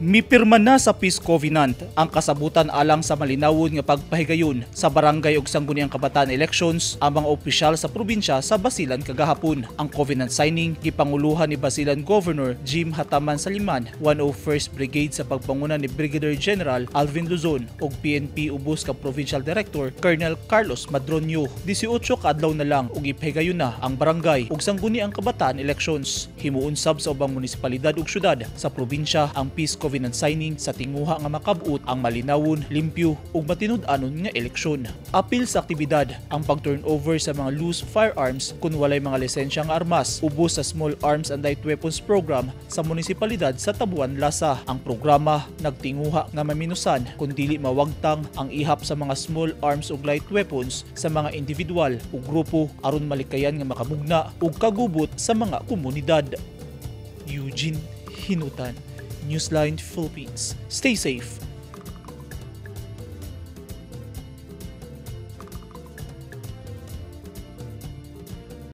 Mipirma na sa Peace Covenant ang kasabutan alang sa malinawon nga pagpahigayon sa barangay ug Sangguniang Kabataan elections ang mga opisyal sa probinsya sa Basilan kagahapon. Ang covenant signing gipanguluhan ni Basilan Governor Jim Hataman Saliman, 101st Brigade sa pagpanguna ni Brigadier General Alvin Luzon ug PNP ubos ka Provincial Director Colonel Carlos Madronio. 18 ka adlaw na lang ug ipahigayon na ang barangay ug Sangguniang Kabataan elections. Himuon sab sa ubang munisipalidad ug syudad sa probinsya ang Peace Covenant signing sa tinguha nga makab-ot ang malinawon, limpyo ug matinud-anon nga eleksyon. Apil sa aktibidad ang pag-turnover sa mga loose firearms kung walay mga lisensya nga armas ubos sa Small Arms and Light Weapons Program sa munisipalidad sa Tabuan Lasa. Ang programa nagtinguha nga maminusan kung dili mawagtang ang ihap sa mga small arms ug light weapons sa mga individual ug grupo aron malikayan nga makamugna ug kagubot sa mga komunidad. Eugene Hinutan, Newsline Philippines. Stay safe.